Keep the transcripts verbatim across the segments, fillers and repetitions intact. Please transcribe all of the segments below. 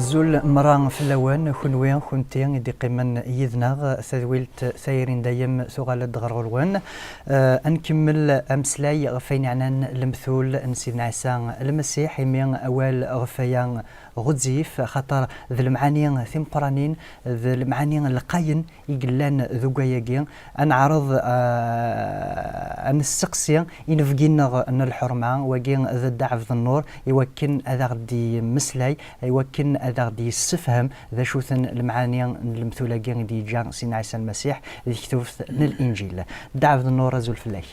Azul merra fell-awen, kunwi, kunti i d-iqqimen yid-neɣ, tadwilt Tayri n Dayem tuɣal-d ɣer ɣur-wen. Eh, ad nkemmel ameslay ɣef wayen yeɛnan lemtul n Sidna Ɛisa Lmasiḥ, imi awal ɣef waya ɣezzif, axaṭer d lemɛani timeqqranin, d lemɛani lqayen i yellan deg wayagi. Ad neɛreḍ, eh, ad nesteqsi inebgi-nneɣ n lḥurma, wagi d Dda Ɛebdennur, i wakken ad aɣ-d-yemmeslay, i wakken ad aɣ-d-yessefhem d acu-ten lemɛani n lemtul-agi i d-yeǧǧa Sidna Ɛisa Lmasiḥ di tektubt n Linǧil. Dda Ɛebdennur, azul fell-ak.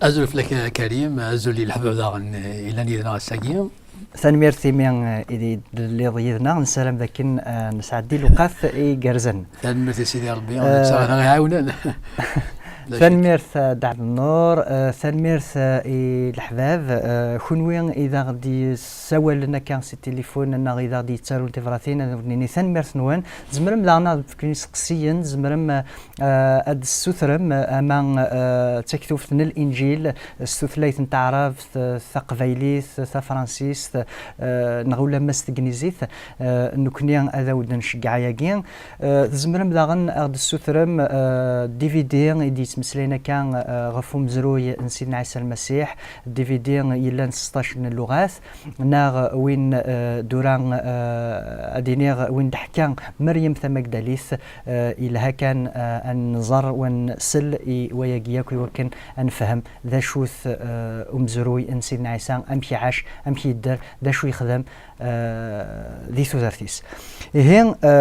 Azul fell-ak a Karim, azul i leḥbab daɣen, eh, yellan yid-neɣ ass-agi. Tanemmirt imi, eh, i d-telliḍ yid-neɣ, nessaram d akken, eh, nesɛeddi lewqat igerrzen. Tanemmirt i Sidi Ṛebbi, eh, d netta ara ɣ-iɛawnen. Tanemmirt, eh, Dda Ɛebdennur, eh, tanemmirt, eh, i leḥbab, eh, kunwi i d aɣ-d-yessawalen akka si tilifun neɣ i d aɣ-d-yettarun tibratin, ad wen-nini tanemmirt-nwen. Tzemrem daɣen ad d-tefkem iseqsiyen, tzemrem, eh, eh, ad d-tessutrem, eh, ama, eh, d taktubt n Linǧil s tutlayt n taɛrabt, eh, taqbaylit, tafransist, eh, neɣ ulamma s tegnizit, eh, nekkni ad awen-d-nceggeɛ ayagi. Eh, tzemrem daɣen ad aɣ-d-tessutrem, eh, D V D i d-yettmeslayen akka, eh, ɣef umezruy n Sidna Ɛisa Lmasiḥ, D V D yellan s seṭṭac n lluɣat, neɣ win, eh, d ura, eh, ad iniɣ win d-teḥka Meryem Tamagdalit, eh, yelha kan, eh, ad nẓer u ad nsel i wayagi yakk i wakken ad nefhem d acu-t, eh, umezruy n Sidna Ɛisa, amek iɛac, amek yedder, d acu yexdem, eh, di tudert-is. Ihi, eh,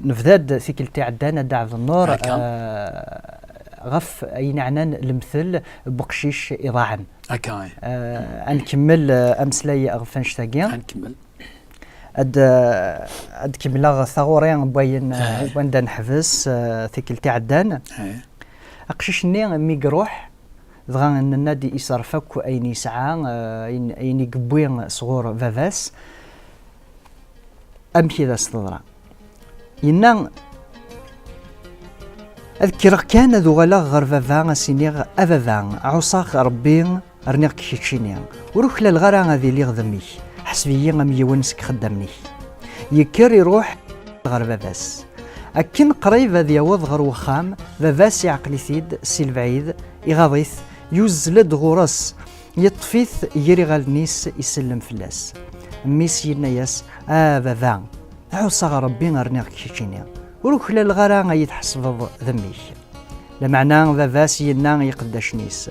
nebda-d tikkelt iɛeddan, a Dda Ɛebdennur, akka, eh, ɣef ayen ɛnan lemtel n weqcic iḍaɛen. Akka, eh. Eh, ad nkemmel, eh, ameslay ɣef annect-agi. Ad nkemmel. Ad, eh, ad kemmleɣ taɣuri n wayen, eh, eh, wanda neḥbes, eh, tikkelt iɛeddan. Eh. Aqcic-nni mi iruḥ, dɣa nenna-d iṣerref akk ayen yesɛa, eh, ayen, ayen i yewwi sɣur baba-s. Amek i d as-teḍra? Yenna: "Ad kkreɣ kan, ad uɣaleɣ ɣer baba, ad s-iniɣ: A baba, ɛuṣaɣ Ṛebbi, rniɣ-k keččini. Ur uklaleɣ ara ad iliɣ d mmi-k. Ḥseb-iyi am yiwen seg ixeddamen-ik." Yekker iruḥ ɣer baba-s. Akken qrib ad yaweḍ ɣer wexxam, baba-s iɛqel-it-id si lebɛid, iɣaḍ-it, yuzzel-d ɣur-s, yeṭṭef-it ger iɣallen-is, isellem fell-as. Mmi-s yenna-yas: "A baba, ɛuṣaɣ Ṛebbi, rniɣ-k keččini. Ur uklaleɣ ara ad yi-tḥesbeḍ d mmi-k." Lameɛna baba-s yenna i iqeddacen-is: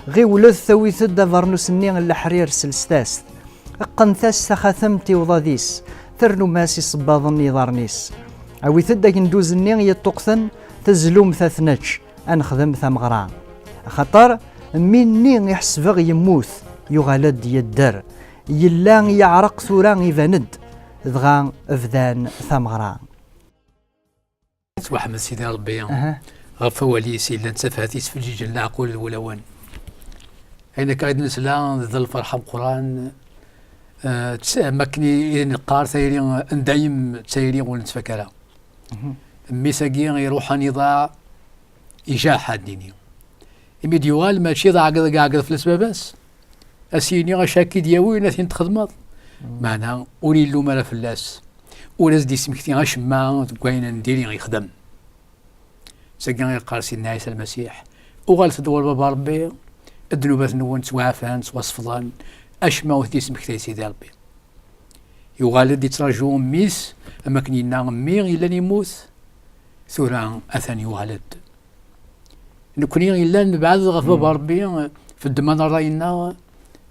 "Ɣiwlet, awit-d abernus-nni n leḥrir, selset-as-t. Qqnet-as taxatemt i uḍad-is, ternum-as isebbaḍen i yiḍarren-is. Awit-d agenduz-nni yeṭṭuqten, tezlumt ad t-nečč, ad nexdem tameɣra. Axaṭer mmi-nni i ḥesbeɣ yemmut, yuɣal-d yedder. Yella yeɛreq, tura iban-d." Dɣa bdan tameɣra. Yettwaḥmed Sidi Ṛebbi, aha, ɣef wawal-is yellan d tafat yesfeǧǧiǧen leɛqul d wulawen. Ayen akka i d-nesla d lferḥ ameqqran, eh, tt-, am akken i, i neqqar tayri n dayem d tayri ur nettfak ara. Mhm. Mmi-s-agi iruḥen iḍaɛ, ijaḥ ad d-nini. Imi d-yuɣal, mačči d aɛeggeḍ i iɛeggeḍ fell-as baba-s. A s-yini acu akka i d-yawin, a t-in-txedmeḍ. Mm. Meɛna ur illum ara fell-as. Ur as-d-yesmekti acemma deg wayen n diri yexdem. Sagi i yeqqar Sidna Ɛisa Lmasiḥ: "Uɣalet-d ɣur Baba Ṛebbi, ddnubat-nwen ttwaɛfan, ttwasefḍen, acemma ur t-id-yesmektay Sidi Ṛebbi." Yuɣal-d yettraǧu mmi-s, am akken yenna: "Mmi yellan yemmut, tura atan yuɣal-d." Nekkni yellan nebɛed ɣef Baba Ṛebbi, f ddemma n ṛṛay-nneɣ,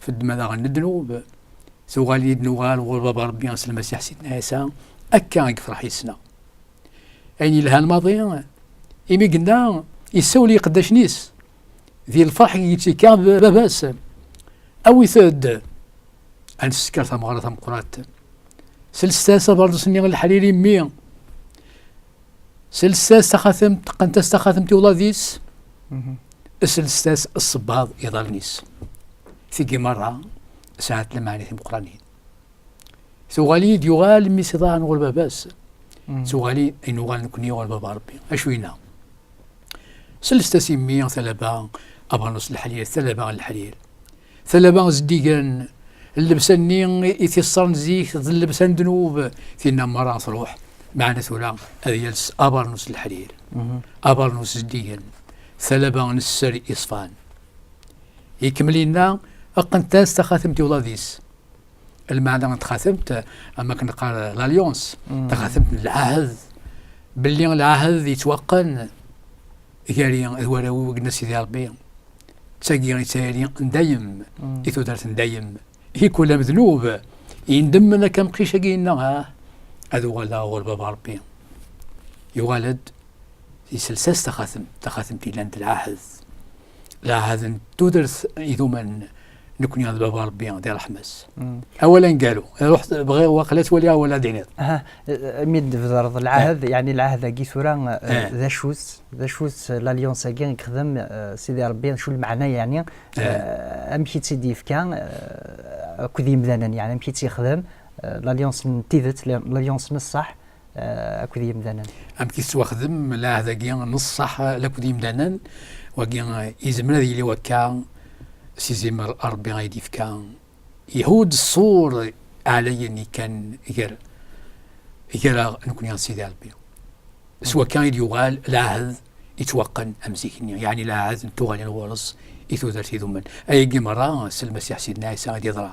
f ddemma daɣen n ddnub, tuɣal-iyi-d nuɣal ɣur Baba Ṛebbi s Lmasiḥ Sidna Ɛisa, akka i yefreḥ yis-neɣ. Ayen yelhan maḍi, imi yenna, yessawel i yiqeddacen-is, di lferḥ i yettekka baba-s: "Awit-d, ad nsekker tameɣra tameqqrant. Selset-as aberdus-nni n leḥrir i mmi. Selset-as taxatemt, qqnet-as taxatemt i uḍad-is. Mhm. Selset-as ssebbaḍ i iḍarren-is." Tigi merra sɛant lmeɛni timeqqranin. Tuɣal-iyi-d yuɣal mmi-s iḍaɛen ɣur baba-s. Mm. Tuɣal-iyi nuɣal nekkni ɣur Baba Ṛebbi. Acu yenna? Selset-as i mmi talaba, abernus n leḥrir, talaba n leḥrir. Talaba zeddigen, Llebsa-nni i t-iṣṣren zik d llebsa n ddnub, tinna merra truḥ. Meɛna tura ad yels abernus n leḥrir, abernus zeddigen, talaba n sser iṣfan. Ikemmel inna, qqent-as taxatemt i uḍad-is. Lmeɛna n txatemt, am akken neqqar l'alliance, taxatemt n lɛahed, belli lɛahed yettwaqqen gar-i d warraw-iw, i yenna Sidi Ṛebbi. D tagi i d tayri n dayem, i tudert n dayem. I kul amednub yendemmen akka amqic-agi yenna, ah, ad uɣaleɣ ɣur baba Ṛebbi. Yuɣal-d, yesels-as taxatemt, taxatemt yellan d lɛahed. Lɛahed n tudert idumen, nekni d baba Ṛebbi di ṛṛeḥma-s. Awal aneggaru, ruḥ bɣiɣ waqila ad twaliɣ awal ad d-tiniḍ. Aha, eh, mi d-tbedreḍ lɛahed, yeɛni lɛahed-agi tura, eh, d acu-t, d acu-t l'alliance-agi i yexdem, eh, Sidi Ṛebbi, d acu lmeɛna yeɛni, eh, amek i tt-id-yefka, eh, akked yimdanen, yeɛni amek i tt-yexdem, eh, l'alliance n tidet, l'alliance n ṣṣeḥ, eh, akked yimdanen. Amek i tettwaxdem lɛahed-agi n ṣṣeḥ akked yimdanen, wagi, eh, yezmer ad yili wakka, s izimer Ṛebbi ay d-yefka, ihudd ṣṣur ɛlayen yekkan gar, gar-aɣ nekni d Sidi Ṛebbi. S wakka i d-yuɣal lɛahed yettwaqqen am zik-nni, yeɛni lɛahed n tuɣalin ɣur-s i tudert idumen. Ayagi merra s Lmasiḥ Sidna Ɛisa i d-yeḍra.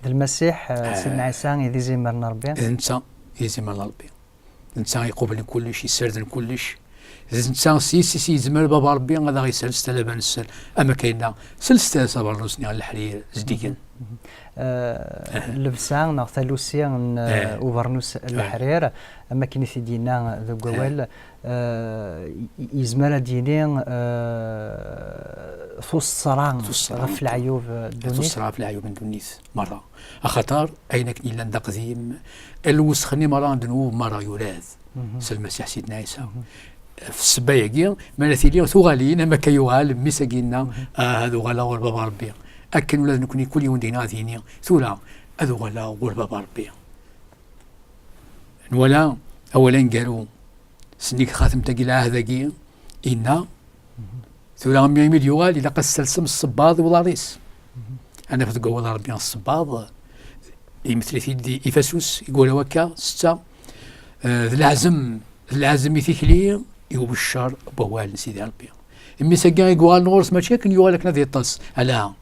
D Lmasiḥ, eh, Sidna Ɛisa i d izimer n Ṛebbi? D netta i d izimer n Ṛebbi. D netta i iqublen kullec, yessarden kullec. D netta s yis-s i yezmer baba Ṛebbi ad aɣ-isers talaba n sser. Am akka yenna, selset-as abernus-nni n leḥrir zeddigen. Eh, llebsa neɣ talusi n, eh, ubernus n leḥrir, am akken i t-id-yenna deg wawal, eh, y-, yezmer ad d-yini, eh, tuṣṣra ɣef leɛyub n ddunit. Tuṣṣra ɣef leɛyub n ddunit merra. Axaṭer ayen akken yellan d aqdim, lwesx-nni merra n ddnub merra yurad s Lmasiḥ Sidna Ɛisa. F ssebba-agi, mi ara tili tuɣalin, am akka yuɣal mmi-s-agi yenna, ah, ad uɣaleɣ ɣur baba Ṛebbi. Akken ula d nekni, kul yiwen deg-neɣ ad yini, tura ad uɣaleɣ ɣur baba Ṛebbi. Nwala awal aneggaru, sennig txatemt-agi, lɛahed-agi, inna, tura, mi, mi d-yuɣal, ilaq ad tesselsem ssebbaḍ i uḍar-is. Ad naf deg wawal n Ṛebbi ssebbaḍ, imetel-it-id ifasus, igura wakka, setta, eh, d leɛzem, d leɛzem i tikli, i ubeccer n wawal n Sidi Ṛebbi. Mmi-s-agi i yuɣalen ɣur-s, mačči akken yuɣal akken ad yeṭṭes, ala,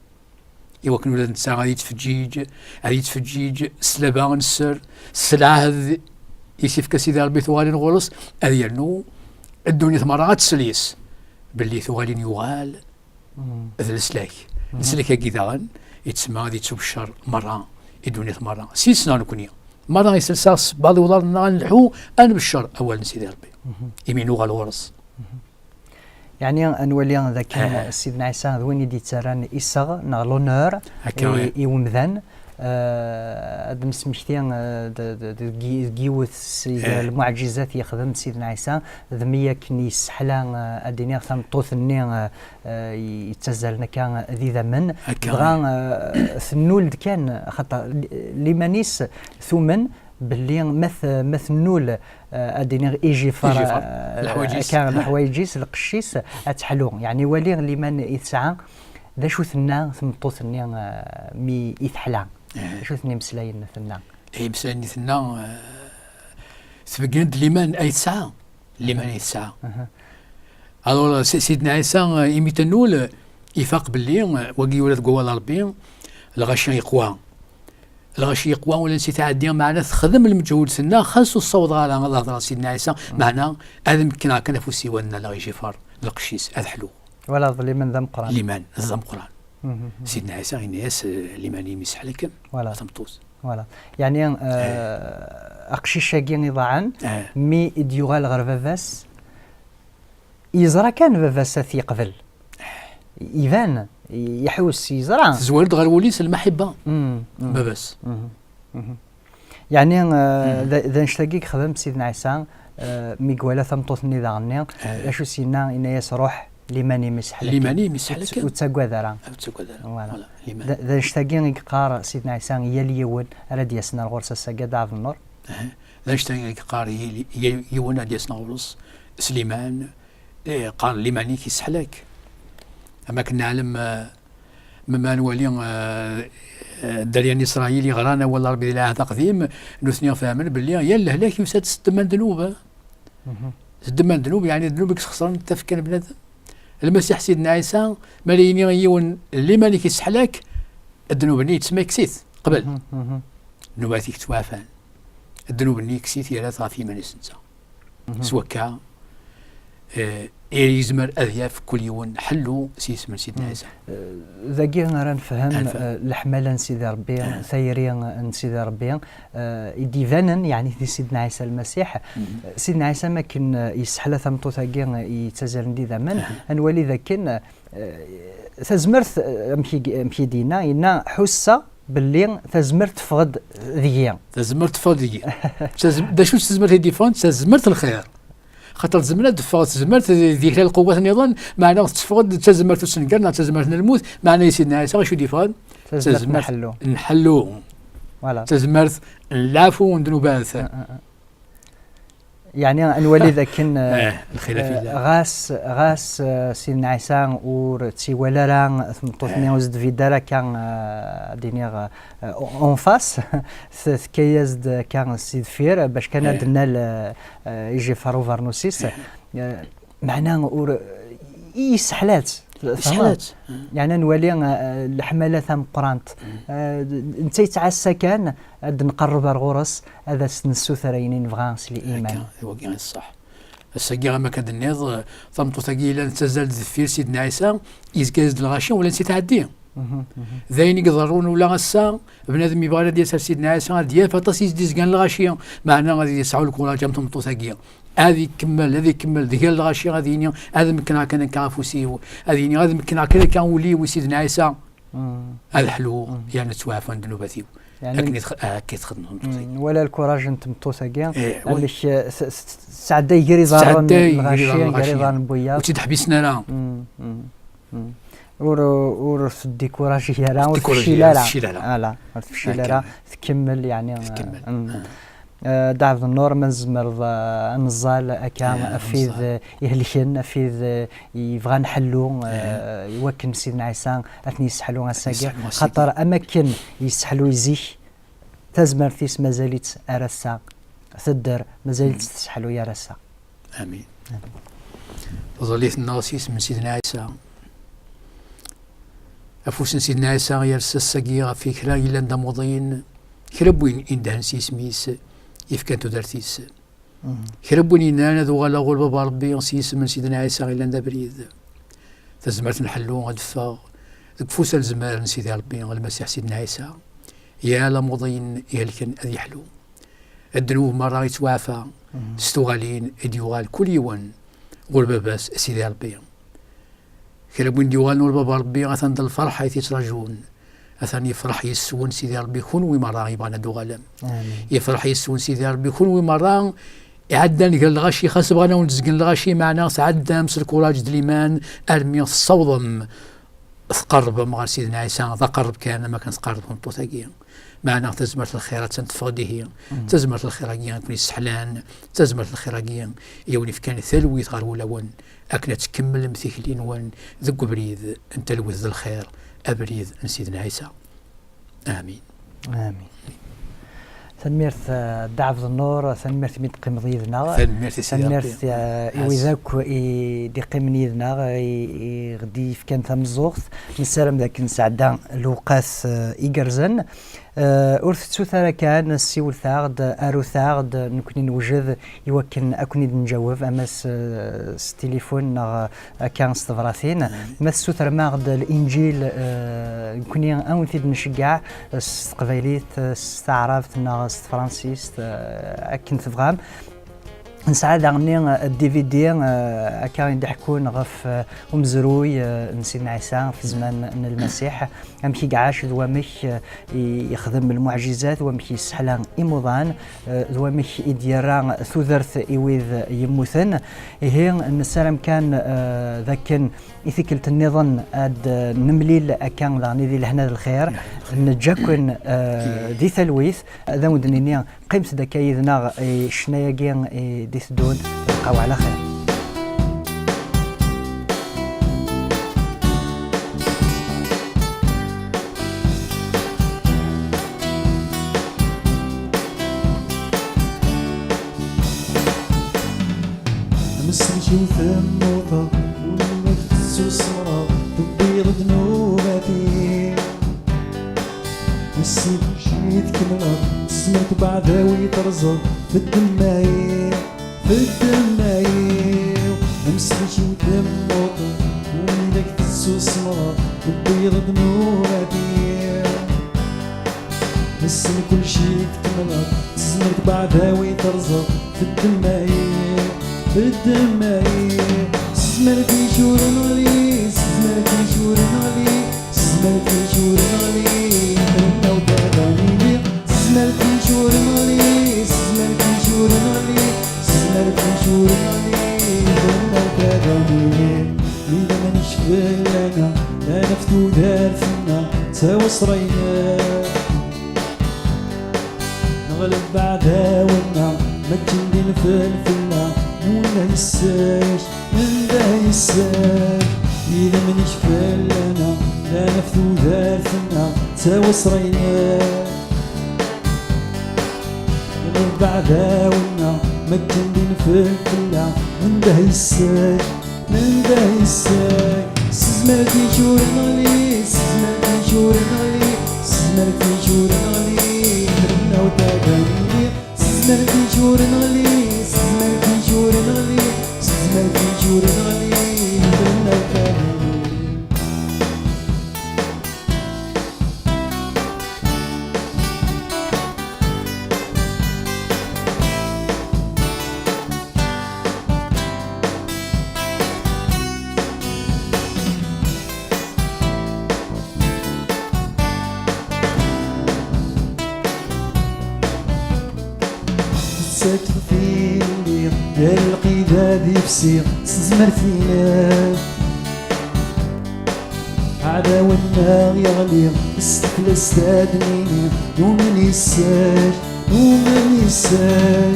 i wakken ula d netta ad yettfeǧǧiǧ, ad yettfeǧǧiǧ s tlaba n sser, s lɛahed i s-ifka Sidi Ṛebbi tuɣalin ɣur-s, ad yernu ddunit merra ad tsel yes, belli tuɣalin yuɣal d leslak. Leslak-agi daɣen, yettsemma ad yettubeccer merra i ddunit merra. S yes-neɣ nekni, merra isels-aɣ ssebbaḍ i uḍar-nneɣ ad nelḥu, ad nbeccer awal n Sidi Ṛebbi. Imi nuɣal ɣur-s. Yeɛni, ad nwali d akken Sidna Ɛisa d win i d-yettarran iseɣ neɣ l'honneur i, i wemdan. Eh, ad d-nesmekti, eh, d, d, d, deg yi-, deg yiwet seg lmuɛǧizat yexdem Sidna Ɛisa, d mi akken yesseḥla, eh, ad d-iniɣ tameṭṭut-nni, eh, eh, yettazzalen akka d idammen. Dɣa, eh, tennul-d kan, axaṭer l-, liman-is tumen, belli ma t-, ma tennul, eh, ad d-iniɣ ijifer, ijifer, eh, leḥwayeǧ-is, akka, leḥwayeǧ-is, lqecc-is, ad teḥlu. Yeɛni, wali liman i tesɛa, d acu tenna tmeṭṭut-nni, eh, mi i teḥla? D acu tenna imeslayen tenna? Imeslayen i tenna, eh, tbeggen-d liman ay tesɛa. Liman ay tesɛa. Alors, si-, Sidna Ɛisa, eh, imi tennul, eh, ifaq belli, eh, wagi yura deg wawal n Ṛebbi, lɣaci yeqwa. Lɣaci yeqwa ula si tɛeddi, meɛna texdem lmeǧhud, tenna, xas ur ssawḍeɣ ara ad hedreɣ Sidna Ɛisa, meɛna ad mekneɣ kan afus-iw ad nnaleɣ ijifer, lqecc-is, ad ḥluɣ. Wala d liman d ameqqran. Liman d ameqqran. Sidna Ɛisa yenna-yas, eh, liman-im iseḥlakem, a tameṭṭut. Voilà. Yeɛni, eh, aqcic-agi iḍaɛen, mi i d-yuɣal ɣer baba-s, yeẓra kan baba-s ad t-yeqbel. Iban, iḥus, yeẓra. Tezwar-d ɣer wul-is lmaḥibba n baba-s. Yeɛni, eh, d, d annect-agi i yexdem Sidna Ɛisa, eh, mi iwala tameṭṭut-nni daɣen-nni, d acu s-yenna? Yenna-yas, "Ruḥ, liman-im iseḥlakem. Liman-im iseḥlakem. Ur tt-, ur ttaggad ara." Ur ttaggad ara. Voilà. Voilà, liman. D, d annect-agi i yeqqar Sidna Ɛisa i yal yiwen ara d-yasen ar ɣur-s ass-agi, a Dda Ɛebdennur. D annect-agi i yeqqar yal, yal yiwen ara d-yasen ɣur-s s liman, eh, qqar, "Liman-ik iseḥlak." Am akken neɛlem, eh, ma, ma nwali, eh, Eh, dderya n Isṛayil yeɣran awal n Ṛebbi di Lɛehd Aqdim, nutni fehmen belli yal lehlak yusa-d s ddemma n ddnub. S ddemma n ddnub, yeɛni ddnub i yesxeṣren tafekka n bnadem. Lmasiḥ Sidna Ɛisa, mi ara yini i yiwen, liman-ik yesseḥlak, ddnub-nni yettmekkes-it qbel. Ddnubat-ik ttwaɛfan. Ddnub-nni yekkes-it, yerra-t ɣef yiman-is netta. S wakka, eh, yezmer ad yaf kul yiwen ḥellu s yisem n Sidna Ɛisa. Eh, dagi ara nefhem, eh, leḥmala n Sidi Ṛebbi, tayri n Sidi Ṛebbi, eh, i d-ibanen, yeɛni di Sidna Ɛisa Lmasiḥ. Sidna Ɛisa, mi akken, eh, yesseḥla tameṭṭut-agi, eh, yettazalen d idammen, ad nwali d akken, eh, tazmert, eh, amek i, amek i d-yenna, yenna, ḥusseɣ belli tazmert teffeɣ-d deg-i. Tazmert teffeɣ-d deg-i. Tazm-, d acu tazmert i d-yeffɣen? Tazmert n lxir. Xaṭer tzemmer ad d-teffeɣ tazmert di kra lqewwat nniḍen, meɛna tetteffeɣ-d d tazmert n usenger neɣ d tazmert n lmut, meɛna i Sidna Ɛisa acu i d-yeffɣen? Tazmert n Tazmert ḥellu. N ḥellu. Voilà. Tazmert n leɛfu n ddnubat. Ah, ah, ah. Yeɛni, ad nwali d akken, eh, Eh, lxilaf eh, yella. Ɣas, ɣas, eh, Sidna Ɛisa ur tt-iwala ara, tmeṭṭut-nni ur s-d-tbid ara akka, eh, ad d-iniɣ, eh, en face, t-, tekka-yas-d akka si deffir, bac kan ad Eh. d-nnal, eh, eh, ijifer ubernus-is. Eh. Eh, meɛna ur, i yesseḥla-tt, tfehmeḍ? Yesseḥla-tt. Yeɛni, ad nwali, eh, leḥmala tameqqrant. Eh, netta yettɛassa kan, ad nqerreb ar ɣur-s, ad as-nessuter ayen i nebɣa s liman. Akka, wagi i ṣṣeḥ. Ass-agi, am akka d-tenniḍ, eh, tameṭṭut-agi yellan tettazzal deffir Sidna Ɛisa, yezga-as-d lɣaci, ula netta tɛeddi. D ayen i iḍerrun ula ass-a, bnadem yebɣan ad d-yas ar Sidna Ɛisa, ad d-yaf aṭas i s-d-izgan lɣaci, meɛna ad yesɛu lkuraǧ am tmeṭṭut-agi. Ad ikemmel, ad ikemmel, d gar lɣaci ad yini, ad mekneɣ kan akka afus-iw, ad yini, ad mekneɣ kan akka ul-iw i Sidna Ɛisa. Ad ḥluɣ, yerna ttwaɛfan ddnubat-iw. Yeɛni akken i tx-, ah, akka i txedmeḍ tmeṭṭut-agi. Mm, wala lkuraǧ n tmeṭṭut-agi, eh, amek, eh, s-, s-, tesɛedday gar iḍarren n lɣaci, gar iḍarren n wiyaḍ. Ur tt-id-ḥbisen ara. Mm, mm, mm. Ur, ur teddikuraji ara, ur tefcil ara. Ur tefcil ara. Ala, ur tefcil ara. Tkemmel, yeɛni, tkemmel. Eh, Dda Ɛebdennur, ma tzemreḍ, eh, ad neẓẓal akka, eh, ɣef wid, eh, ihelken, ɣef wid, eh, yebɣan ḥellu, eh, i wakken Sidna Ɛisa ad ten-yesseḥlu ass-agi. Xaṭer am akken yesseḥlu i zik, tazmert-is mazal-itt ar ass-a tedder, mazal-itt tesseḥlu ar ass-a. Amin. Amin. Taẓallit-nneɣ s yisem n Sidna Ɛisa. Afus n Sidna Ɛisa yers ass-agi ɣef kra yellan d amuḍin, kra n win indehen s yisem-is, yefkan tudert-is. Kra n win yennan ad uɣaleɣ ɣur Baba Ṛebbi s yisem n Sidna Ɛisa yellan d abrid. Tazmert n ḥellu ad teffeɣ deg ufus alezmar n Sidi Ṛebbi, Lmasiḥ Sidna Ɛisa. Yal amuḍin ihelken ad yeḥlu. Ddnub merra yettwaɛfa s tuɣalin i d-yuɣal kul yiwen ɣur baba-s Sidi Ṛebbi. Kra n win d-yuɣalen ɣur baba Ṛebbi, atan d lferḥ ay t-yettraǧun. Atan yefreḥ yes-wen Sidi Ṛebbi, kunwi merra yebɣan ad d-tuɣalem. Amin. Yefreḥ yes-wen Sidi Ṛebbi, kunwi merra iɛeddan gar lɣaci, xas bɣan ad wen-d-zgen lɣaci, meɛna tɛeddam s lkuraǧ d liman armi tessawḍem tqerrbem ɣer Sidna Ɛisa, d aqerreb kan, am akken tqerreb tmeṭṭut-agi. Meɛna tazmert n lxir attan teffeɣ-d ihi. Tazmert n lxir-agi i ken-yesseḥlan, tazmert n lxir-agi i wen-ifkan talwit ɣer wulawen, akken ad tkemmlem tikli-nwen deg ubrid n talwit d lxir, abrid n Sidna Ɛisa. Amin. Amin. Tanemmirt, eh, Dda Ɛebdennur, tanemmirt imi d-teqqimeḍ yid-neɣ. Tanemmirt i Sidi Ṛebbi. Tanemmirt, eh, i wid akk i d-iqqimen yid-neɣ, i, i ɣ-d-yefkan tameẓẓuɣt. Nessaram d akken nesɛedda lewqat, eh, igerrzen. Eh, ur tettut ara kan, ssiwlet-aɣ-d, arut-aɣ-d, nekkni newjed i wakken ad ken-id-nǧaweb, ama s, s tilifun neɣ akka s tebratin. Ma tessutrem-aɣ-d Linǧil, eh, nekkni ad wen-t-id-nceggeɛ, eh, s teqbaylit, eh, s taɛrabt neɣ s tefransist, eh, akken tebɣam. Nesɛa daɣen, eh, D V D, eh, akka i d-iḥekkun ɣef, eh, umezruy, eh, n Sidna Ɛisa ɣef zzman n Lmasiḥ, amek i iɛac d wamek, eh, i yexdem lmuɛjizat, wamek i yesseḥla imuḍan, eh, d wamek i d-yerra tudert i wid yemmuten. Ihi, nessaram kan, eh, d akken i tikkelt nniḍen ad, eh, nemlil akka daɣen i di lehna d lxir. Neǧǧa-ken, eh, di talwit, ad awen-d-nini, qqimet-d akka yid-neɣ i ccna-agi i d-iteddun, bqaw ɛla xir. Mmuteɣ, ula d tessusmeḍ, tewwiḍ ddnubat-iw. Ass-a kulci tkemmleḍ, tezmer tbeɛdawi terẓeḍ, f ddemma-iw, f ddemma-iw. Amslik-iw temmuteḍ, ula d tessusmeḍ, tewwiḍ ddnubat-iw. Ass-a kulci tkemmleḍ, tezmer tbeɛdawi terẓeḍ, f ddemma-iw, f ddemma-iw. S tezmert-ik ur neɣli, s tezmert-ik ur neɣli, s tezmert-ik ur neɣli, fren-aɣ-d ad nili. S tezmert-ik ur neɣli, s tezmert-ik ur neɣli, s tezmert-ik ur neɣli, fren-aɣ-d ad nili. Idammen-ik fell-aneɣ, llan ɣef tudert-nneɣ, ttawasra-inek. Neɣleb aɛdaw-nneɣ, makken d infelfel-nneɣ, nunda yes-k, nunda yes-k. Idammen-ik fell-aneɣ, llan ɣef tudert-nneɣ, ttawasra-inek. Neɣleb aɛdaw-nneɣ, makken d infelfel-nneɣ, nunda yes-k, nunda yes-k. S tezmert-ik ur neɣli, s tezmert-ik ur neɣli, s tezmert-ik ur neɣli, fren-aɣ-d ad nili. S tezmert-ik ur neɣli, s tezmert-ik ur neɣli, s tezmert-ik ur neɣli, fren-aɣ-d ad nili. Tettakeḍ fell-i, yal lqid ad ifsi s tezmert-inek. Aɛdaw-nneɣ yeɣli s teflest ad nini, numen yes-k, numen yes-k.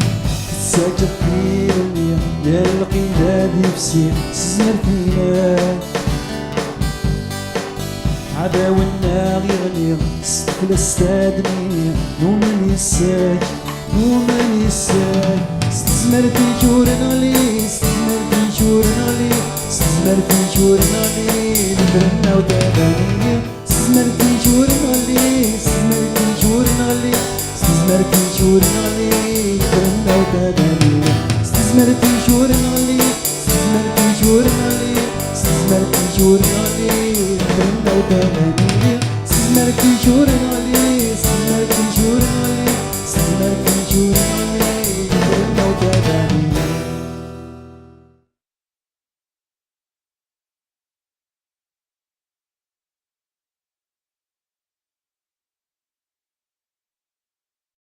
Tettakeḍ fell-i, yal lqid ad ifsi s tezmert-inek. Aɛdaw-nneɣ yeɣli s teflest ad nini, numen yes-k, numen yes-k. S tezmert-ik ur neɣli, s tezmert-ik ur neɣli, s tezmert-ik ur neɣli, nefren-aɣ-d ad nili. S tezmert-ik ur neɣli, s tezmert-ik ur neɣli, s tezmert-ik ur neɣli, nefren-aɣ-d ad nili. S tezmert-ik ur neɣli, s tezmert-ik ur neɣli, s tezmert-ik ur neɣli, nefren-aɣ-d ad nili. S tezmert-ik ur neɣli, s tezmert-ik ur neɣli,